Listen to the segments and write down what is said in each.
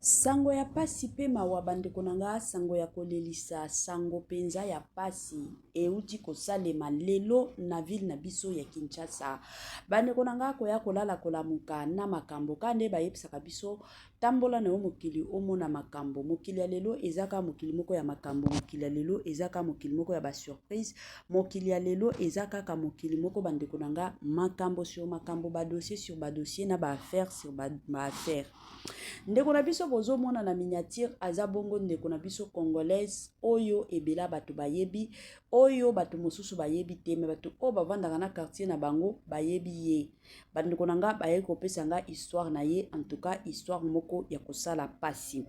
Sango ya pasi pe mawa bandeko na nga, sango ya kolelisa, sango penza ya pasi euti kosalema lelo na ville na biso ya Kinshasa. Bandeko na nga, koya kolala kolamuka na makambo ka nde bayebisaka biso, tambola na yo mokili omona makambo. Mokili ya lelo eza kaka mokili moko ya makambo, mokili ya lelo eza kaka mokili moko ya ba surprise, mokili ya lelo eza kaka mokili moko bandeko na nga, makambo sur makambo, ba dossier sur ba dossier na ba affaire sur ba affaire. Ndeko na biso bozomona na miniature aza bongo ndeko na biso congolaise oyo ebela bato bayebi, oyo bato mosusu bayebi te, me bato oyo bavandaka na quartier na bango bayebi ye. Bandeko na nga baye kopesa nga histoire na ye, en tout cas histoire moko ya kosala pasi.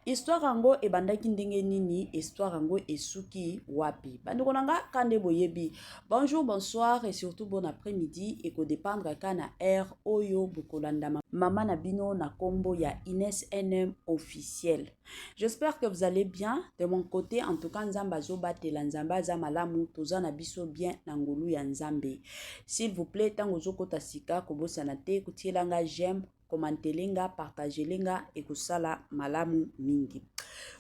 Histoire yango ebandaki ndenge nini? Histoire yango esuki wapi? Bandeko na nga, ka nde boyebi. Bonjour, bonsoir et surtout bon après-midi. Ekodépendre ka na heure oyo bokolanda mama na bino na kombo ya Ines NM officiel. J'espère que vous allez bien. De mon côté, en tout cas, Nzambe azobatela, Nzambe aza malamu, toza na biso bien na ngolu ya Nzambe. S'il vous plaît, tango ozokota sika, kobosana te, kotiela nga j'aime, commentele nga, partagele nga, ekosala malamu mingi.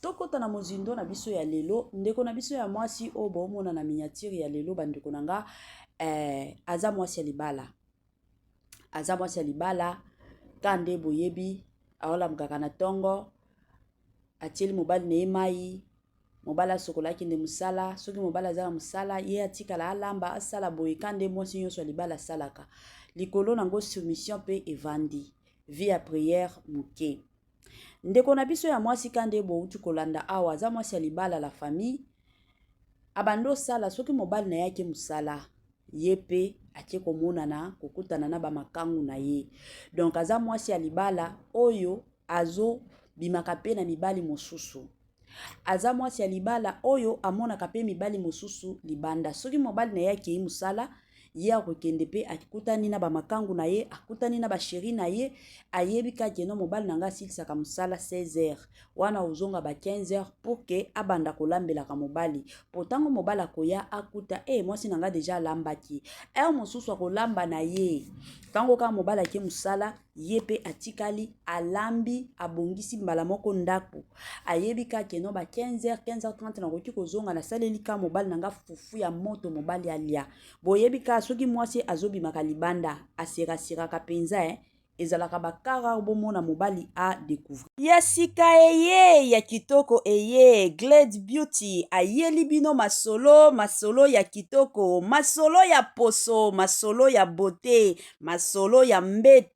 Tokota na mozindo na biso ya lelo. Ndeko na biso ya mwasi oyo boomona na miniature ya lelo, bandeko na nga, aza mwasi ya libala. Aza mwasi ya libala, ka nde boyebi, aolamukaka na tongo, atieli mobali na ye mai, mobali asokola akende mosala. Soki mobali aza na mosala, ye atikala alamba, asala boye, ka nde mwasi nyonso ya libala asalaka. Likolo nango soumission mpe evandi, vie ya prière moke. Ndeko na biso ya mwasi, ka nde bouti kolanda awa, aza mwasi ya libala, la famille. Abandi osala, soki mobali na ye ake mosala, ye mpe ake komonana, kokutana na bamakangu na ye. Donc aza mwasi ya libala oyo azobimaka mpe na mibali mosusu. Aza mwasi ya libala oyo amonaka mpe mibali mosusu libanda. Soki mobali na ye akei mosala, ye akokende mpe akutani na bamakangu na ye, akutani na bachéri na ye. Ayebi kaka no mobali na ngai asilisaka mosala 16 heures, wana ozonga ba 15 heures, pour que abanda kolambelaka mobali, po ntango mobali akoya akuta e mwasi na ngai déjà alambaki. Heure mosusu akolamba na ye ntango kaka mobali ake mosala, ye mpe atikali alambi, abongisi mbala moko ndako. Ayebi kaka no ba 15 heures, 15 heures 30 nakoki kozonga, nasaleli kaka mobali na nga fufu ya moto, mobali alia. Boyebi kaka soki mwasi azobimaka libanda, aserasiraka mpenza, ezalaka bakara bomona mobali a découvrir. Ya sika eye, ya kitoko eye, Glade Beauty ayeli bino masolo, masolo ya kitoko, masolo ya poso, masolo ya beauté, masolo ya mbetu.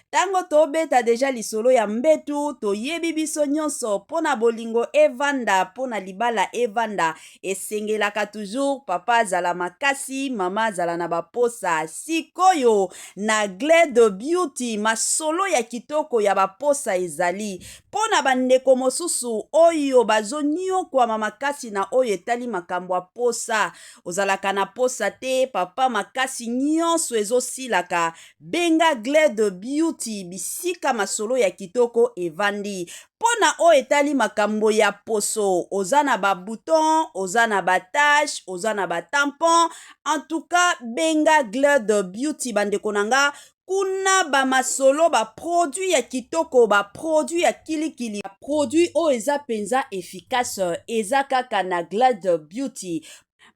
Ntango tobeta déjà lisolo ya mbetu, toyebi biso nyonso, mpo na bolingo evanda, mpo na libala evanda, esengelaka toujours papa azala makasi, mama azala na baposa. Sikoyo na Glade Beauty, masolo ya kitoko ya baposa ezali mpo na bandeko mosusu oyo bazoniokwama makasi na oyo etali makambo ya posa. Ozalaka na posa te papa, makasi nyonso ezosilaka, benga Glade Beauty, bisika masolo ya kitoko evandi mpo na oyo etali makambo ya poso. Oza na babouton, oza na batache, oza na batampon, en tout cas benga Glade Beauty. Bandeko na nga, kuna bamasolo, baproduit ya kitoko, baproduit ya kilikili, baproduit oyo eza mpenza efficace, eza kaka na Glade Beauty.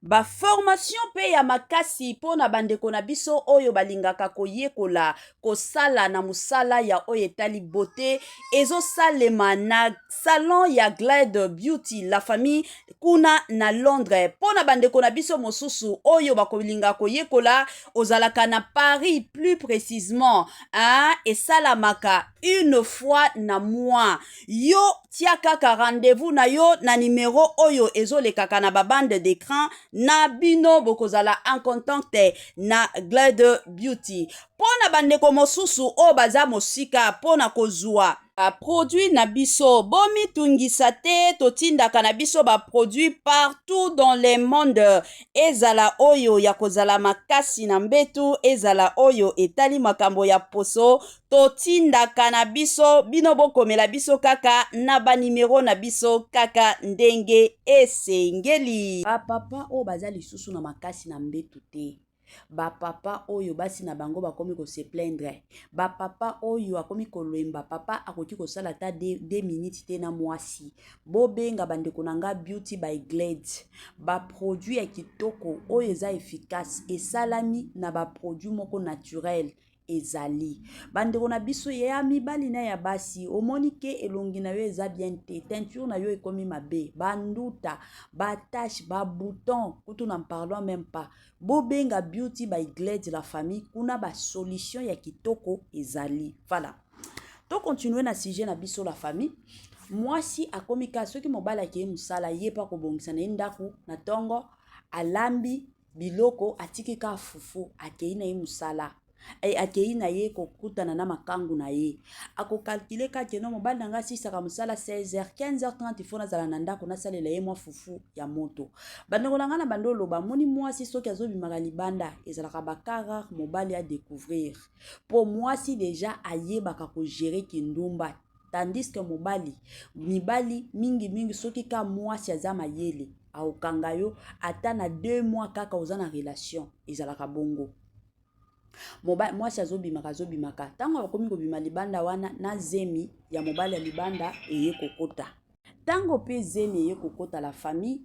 Baformation mpe ya makasi mpo na bandeko na biso oyo balingaka koyekola kosala na mosala ya oyo etali beauté, ezosalema na salon ya Glade Beauty, la famille, kuna na Londres. Mpo na bandeko na biso mosusu oyo bakolinga koyekola, ozalaka na Paris plus précisement, hein, esalamaka une fois na mois. Yo tia kaka rendez-vous na yo na numero oyo ezolekaka na babande d'écran na bino, bokozala en contact na Glade Beauty. Mpo na bandeko mosusu oyo baza mosika mpo na kozwa baproduit na biso, bomitungisa te, totindaka na biso baproduit partout dans le monde, ezala oyo ya kozala makasi na mbetu, ezala oyo etali makambo ya poso, totindaka na biso. Bino bokomela biso kaka na banimero na biso kaka ndenge esengeli. Bapapa oyo baza lisusu na makasi na mbetu te. Ba papa oyo basi na bango bakomi ko se plaindre. Ba papa oyo akomi kolemba, papa akoki kosala ata 2 minutes te na mwasi. Bobenga bandeko na nga Beauty by Glade. Ba produit ya kitoko oyo eza efficace, esalami na ba produit moko naturel. Ezali bandeko na biso ya mibali na ya basi, omoni ke elongi na yo eza bien te, teinture na yo ekomi mabe, banduta, batache, babouton, kutu n'en parlons même pas. Bobenga Beauty by Glade la famille, kuna ba solution ya kitoko ezali. Voilà, to continue na sujet na biso la famille. Mwasi akomi ka soki mobali akei mosala, ye mpe akobongisa na ye ndako na ntongo, alambi biloko, atiki ka fufu, akei na ye mosala. E, akei na ye kokutana na makangu na ye, akocalculer kaka no mobali na ngai asisaka mosala 16h, 15h30, il faut nazala na ndako, nasalela ye mwa fufu ya moto. Bandeko na ngai, na bando oloba, moni mwasi soki azobimaka libanda, ezalaka bacas rares mobali adécouvrir, mpo mwasi déjà ayebaka kogérer kindumba, tandis que mobali, mibali mingimingi, soki ka mwasi aza mayele, akokanga yo ata na 2 mois kaka oza na relation. Ezalaka bongo. Mwasi azobimaka, azobimaka, ntango akomi kobima libanda wana na zemi ya mobali ya libanda eye kokota. Ntango mpe zemi eye kokota, la famille,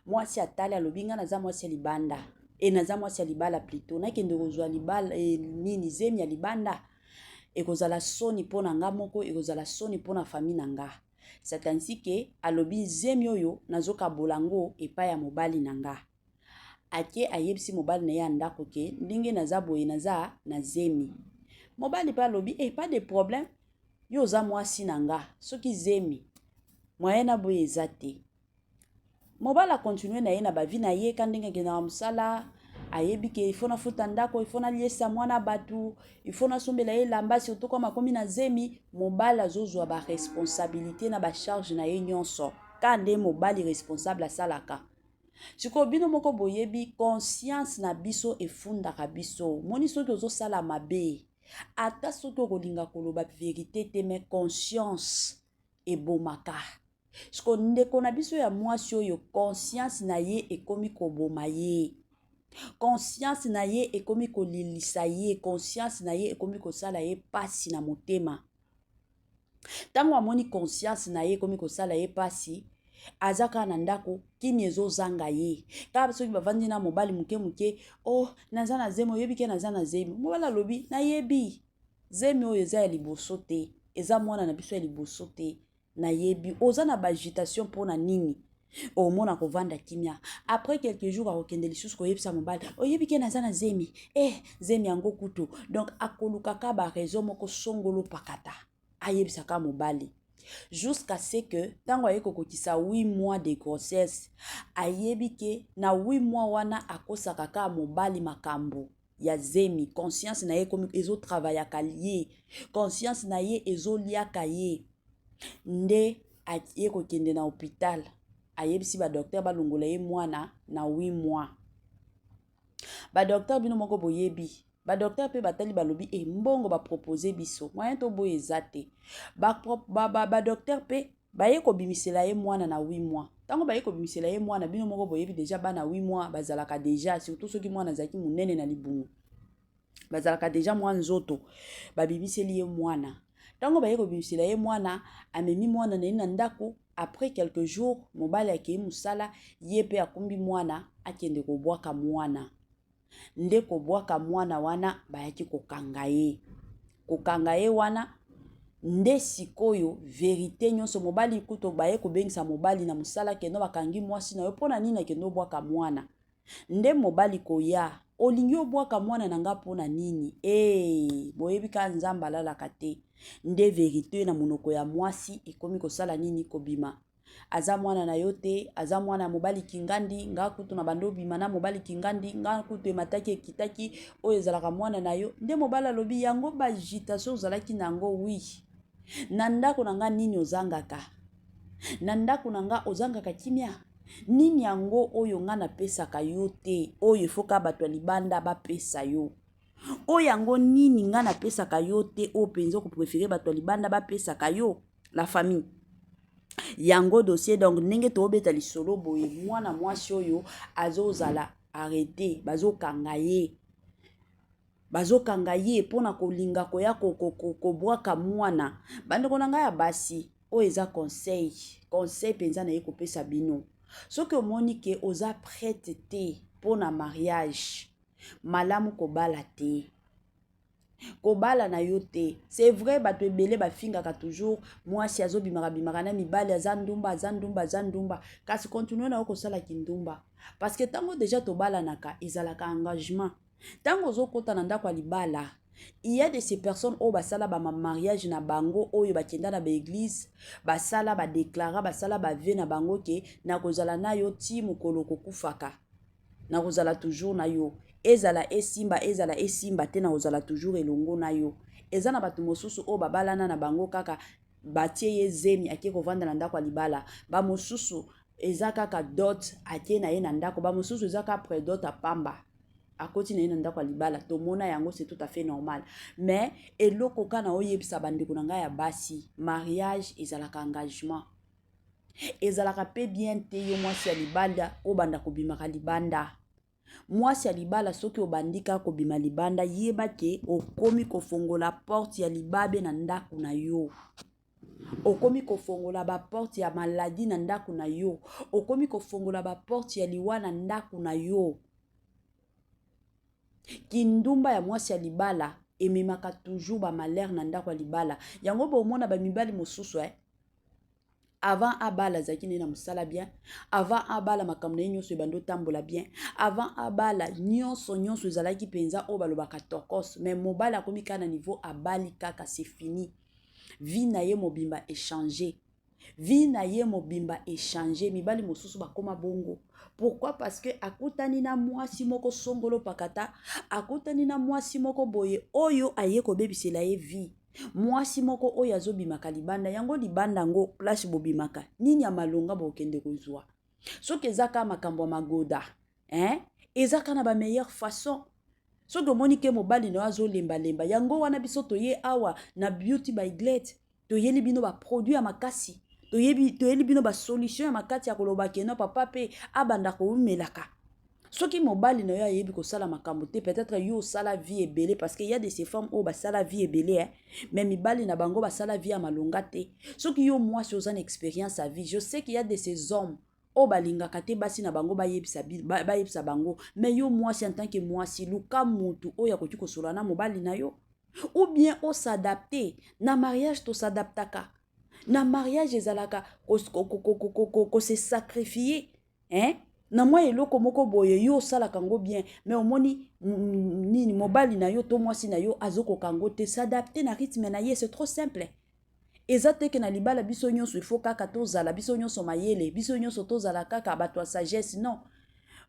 mwasi atali, alobi: "Ngai naza mwasi ya libanda e, naza mwasi ya libala plutôt, nakende kozwa libala e, nini, zemi ya libanda, ekozala soni mpo na nga moko, ekozala soni mpo na famille na nga." C'est ainsi ke alobi: "Zemi oyo nazokabola yango epai ya mobali na nga." Ake ayebisi mobali na ye ya ndako ke ndenge naza boye, naza na zemi. Mobali mpe alobi: "E, pas de problème, yo oza mwasi na nga, soki zemi, moyen na boye eza te." Mobali acontinuer na ye na bavie na ye ka ndenge akendaka mosala, ayebi ke il faut nafuta ndako, il faut naliesa mwana bato, il faut nasombela ye elamba, surtout koma akomi na zemi. Mobali azozwa baresponsabilité na bacharge na ye nyonso ka nde mobali responsable asalaka. Sikoyo bino moko boyebi, conscience na biso efundaka biso. Moni soki ozosala mabe, ata soki okolinga koloba vérité te, mais conscience ebomaka. Siko ndeko na biso ya mwasi oyo, conscience na ye ekomi koboma ye, conscience na ye ekomi kolilisa ye, conscience na ye ekomi kosala ye pasi na motema. Ntango amoni conscience na ye ekomi kosala ye pasi, aza kaka na ndako, kimi ezozanga ye. Kaka soki bavandi na mobali moke moke: "Oh, naza na zemi, oyebi ke naza na zemi." Mobali alobi: "Nayebi, zemi oyo eza ya liboso te, eza mwana na biso ya liboso te, nayebi oza na baagitation mpo na nini." Omona kovanda kimia. Après quelques jours, akokende lisusu koyebisa mobali: "Oyebi ke naza na zemi." Eh, zemi yango kutu, donc akolukaka baraison moko songolo pakata, ayebisaka mobali, jusqu'à ce que ntango aye kokokisa 8 mois de grossesse, ayebi ke na 8 mois wana akosaka kaka mobali makambo ya zemi. Conscience na ye ezotravaillaka ye, conscience na ye ezoliaka ye. Nde aye kokende na hôpital, ayebisi badocteur balongola ye mwana na 8 mois. Badocteur, bino moko boyebi, badocteur mpe batali, balobi: "E, mbongo baproposer biso, moyen toboya eza te." Badocteur mpe baye kobimisela ye mwana na 8 mois. Ntango baye kobimisela ye mwana, bino moko boyebi déjà, bana 8 mois bazalaka déjà, surtout soki mwana azalaki monene na libumu, bazalaka déjà mwa nzoto. Babimiseli ye mwana. Ntango baye kobimisela ye mwana, amemi mwana na ye na ndako. Après quelques jours, mobali akei mosala, ye mpe akumbi mwana, akende kobwaka mwana. Nde kobwaka mwana wana, bayaki kokanga ye. Kokanga ye wana nde sikoyo vérité nyonso. Mobali kutu, baye kobengisa mobali na mosala: "Kende, bakangi mwasi na yo mpo na nini? Akende obwaka mwana." Nde mobali koya: "Olingi obwaka mwana na nga mpo na nini?" E, boyebi kaka Nzambe alalaka te. Nde vérité na monoko ya mwasi ekomi kosala nini? Kobima. Aza mwana na yo te, aza mwana ya mobali kingandi. Nga kutu na bando obima na mobali kingandi, nga kutu emataki ekitaki, oyo ezalaka mwana na yo. Nde mobali alobi: "Yango baagitation ozalaki na yango wi na ndako na nga, nini ozangaka na ndako na nga? Ozangaka kimia nini? Yango oyo nga napesaka yo te, oyo efoka bato ya libanda bapesa yo, oyo yango nini nga napesaka yo te, oyo mpenza okopréférer bato ya libanda bapesaka yo?" La famille, yango dossier. Donc ndenge toobeta lisolo boye, mwana mwasi oyo azozala arrêté, bazokanga ye. Bazokanga ye mpo na kolinga koya kobwaka mwana. Bandeko na ngai ya basi, oyo eza conseil, conseil mpenza naye kopesa bino. Soki omoni ke oza prête te mpo na mariage, malamu kobala te. Kobala na yo te. C'est vrai, bato ebele bafingaka toujours mwasi azobimaka bimaka na mibali, aza ndumba, aza ndumba, aza ndumba. Kasi continue na yo kosala kindumba, parce que ntango déjà tobalanaka, ezalaka engagement. Ntango ozokɔta na ndako ya libala, il y a de ces personnes oyo basala bamariage na bango, oyo bakenda na baéglise, basala, badéclara, basala bavœux na bango ke nakozala na yo ti mokolo kokufaka, nakozala toujours na yo, ezala esimba, ezala esimba te, nakozala toujours elongo na yo. Eza na bato mosusu oyo babalana na bango kaka batie ye zemi, ake kovanda na ndako ya libala. Bamosusu eza kaka dot, atie na ye na ndako. Bamosusu eza kaka prédot, apamba, akoti na ye na ndako ya libala. Tomona yango, c'est tout à fait normal. Mais eloko kaka na oyebisa bandeko na ngai ya basi, mariage ezalaka engagement. Ezalaka mpe bien te yo mwasi ya libala obanda kobimaka libanda. Mwasi ya libala, soki obandi kaka kobima libanda, yeba ke okomi kofongola porte ya libabe na ndako na yo, okomi kofongola baporte ya maladie na ndako na yo, okomi kofongola baporte ya liwa na ndako na yo. Kindumba ya mwasi ya libala ememaka toujours bamalheur na ndako ya libala. Yango bomona bamibali mosusu, avant abala azalaki nde na mosala bien, avant abala makambo na ye nyonso ebandi otambola bien, avant abala nyonso nyonso ezalaki mpenza oyo balobaka tokos. Mais mobali akomi kaka na niveau abali kaka, c'est fini, vie na ye mobimba echanger, vie na ye mobimba echanger. Mibali mosusu bakóma bongo. Pourquoi? Parce que akutani na mwasi moko songolo pakata, akutani na mwasi moko boye oyo aye kobebisela ye vie, mwasi moko oyo azobimaka libanda. Yango libanda yango, place bobimaka nini ya malonga bokende kozwa? Soki eza kaka makambo ya magoda, hein? Eza kaka na bameilleure façon. Soki omoni ke mobali na yo azolembalemba, yango wana biso toye awa na Beauty by Glade, toyeli bino baproduit ya makasi, toyeli bino basolution ya makasi ya koloba ke no papa mpe abanda koumelaka. Soki mobali na yo ayebi kosala makambo te, peut-être yo osala vie ebele, parce que y a de ces femmes oyo basala vie ebele, eh? Mais mibali na bango basala vie ya malonga te. Soki yo mwasi oza na expérience ya vie, je sais qu'il y a de ces hommes oyo balingaka te basi na bango bayebisa, bayebisa bango. Mais yo mwasi, en tant que mwasi, luka mutu oyo akoki kosolola na mobali na yo, ou bien os'adapte na mariage. Tos'adaptaka na mariage, ezalaka kose sacrifier, hein? Na mwa eloko moko boye yo osalaka yango bien, mais omoni nini, mobali na yo to mwasi na yo azokoka yango te, s'adapte na rythme na ye. C'est trop simple. Eza te ke na libala biso nyonso ifo kaka tozala biso nyonso mayele, biso nyonso tozala kaka bato ya sagesse. Non,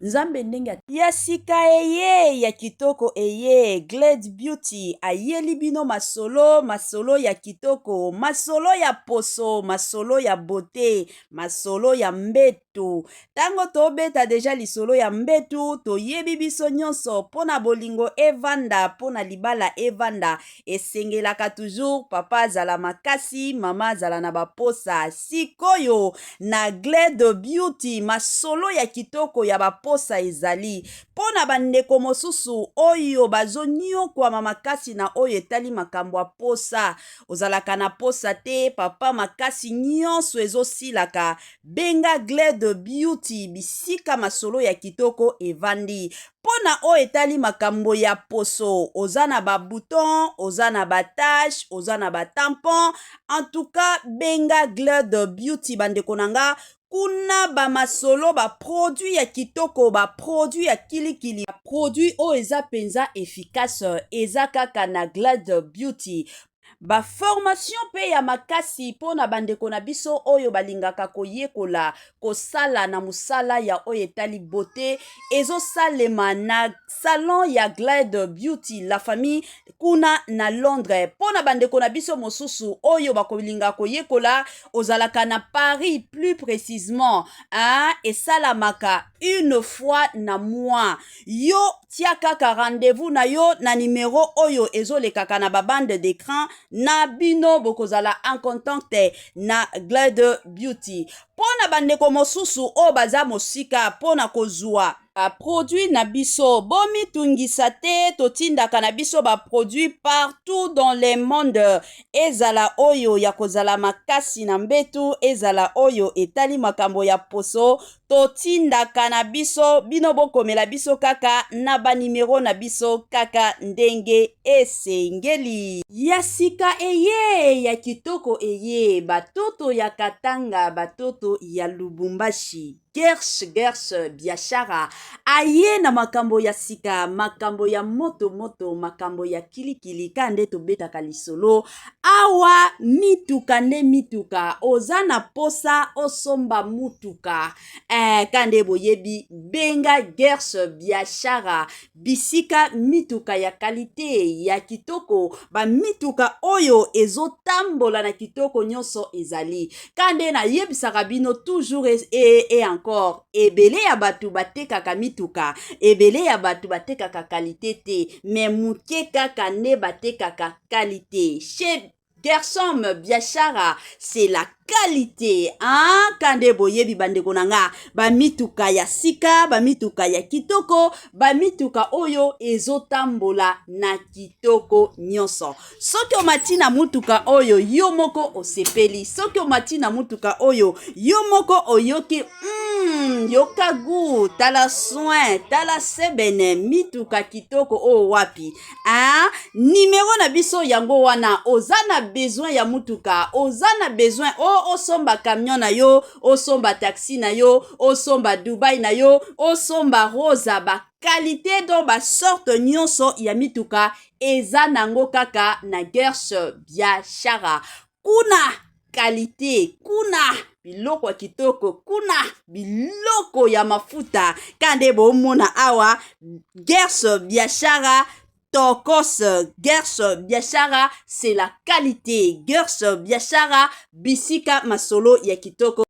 Nzambe ndenge ya sika eye ya kitoko eye, Glade Beauty ayeli bino masolo, masolo ya kitoko, masolo ya poso, masolo ya beauté, masolo ya mbetu. Ntango tobeta déjà lisolo ya mbetu, toyebi biso nyonso, mpo na bolingo evanda, mpo na libala evanda, esengelaka toujours papa azala makasi, mama azala na baposa. Sikoyo na Glade Beauty, masolo ya kitoko ya baposa ezali mpo na bandeko mosusu oyo bazoniokwama makasi na oyo etali makambo ya posa. Ozalaka na posa te papa, makasi nyonso ezosilaka, benga Glade Beauty, bisika masolo ya kitoko evandi. Mpo na oyo etali makambo ya poso, oza na babouton, oza na batache, oza na batampon, en tout cas benga Glade Beauty. Bandeko na nga, kuna bamasolo, baproduit ya kitoko, baproduit ya kilikili, baproduit oyo eza mpenza efficace, eza kaka na Glade Beauty. Baformation mpe ya makasi mpo na bandeko na biso oyo balingaka koyekola kosala na mosala ya oyo etali beauté, ezosalema na salon ya Glade Beauty La Famille kuna na Londres. Mpo na bandeko na biso mosusu oyo bakolinga koyekola, ozalaka na Paris plus précisement, hein, esalamaka une fois na mois. Yo tia kaka rendez-vous na yo na nimero oyo ezolekaka na babande d'écran na bino, bokozala en contact na Glade Beauty. Mpo na bandeko mosusu oyo baza mosika mpo na kozwa Ba produit na biso, bomitungisa te, totindaka na biso ba produit partout dans le monde, ezala oyo ya kozala makasi na mbetu, ezala oyo etali makambo ya poso, totindaka na biso. Bino bokomela biso kaka na banimero na biso kaka ndenge esengeli. Ya sika eye, ya kitoko eye, batoto ya Katanga, batoto ya Lubumbashi, Gersh Gersh Biashara aye na makambo ya sika, makambo ya moto moto, makambo ya kilikili. Ka nde tobetaka lisolo awa, mituka nde mituka. Oza na posa osomba mutuka, ka nde boyebi, benga Gersh Biashara, bisika mituka ya qualité, ya kitoko, bamituka oyo ezotambola na kitoko nyonso ezali. Ka nde nayebisaka bino toujours et encore, ebele ya bato batekaka mituka, ebele ya bato batekaka qualité te, mais moke kaka nde batekaka qualité. Chez Gersom Biashara, c'est la qualité, hein? Kande boyebi, bandeko na nga, bamituka ya sika, bamituka ya kitoko, bamituka oyo ezotambola na kitoko nyonso. Soki omati na mutuka oyo, yo moko osepeli. Soki omati na mutuka oyo, yo moko oyoki yoka gu, tala soin, tala sebene, mituka kitoko oyo wapi, hein? Nimero na biso yango wana. Oza na besoin ya mutuka, oza na besoin o osomba camion na yo, osomba taxi na yo, osomba Dubai na yo, osomba Rosa, baqualité, donc basorte nyonso ya mituka eza nango kaka na Gersh Biashara. Kuna qualité, kuna biloko ya kitoko, kuna biloko ya mafuta. Ka nde bomona awa, Gersh Biashara tokos. Gersh Biashara, c'est la qualité. Gersh Biashara, bisika masolo ya kitoko.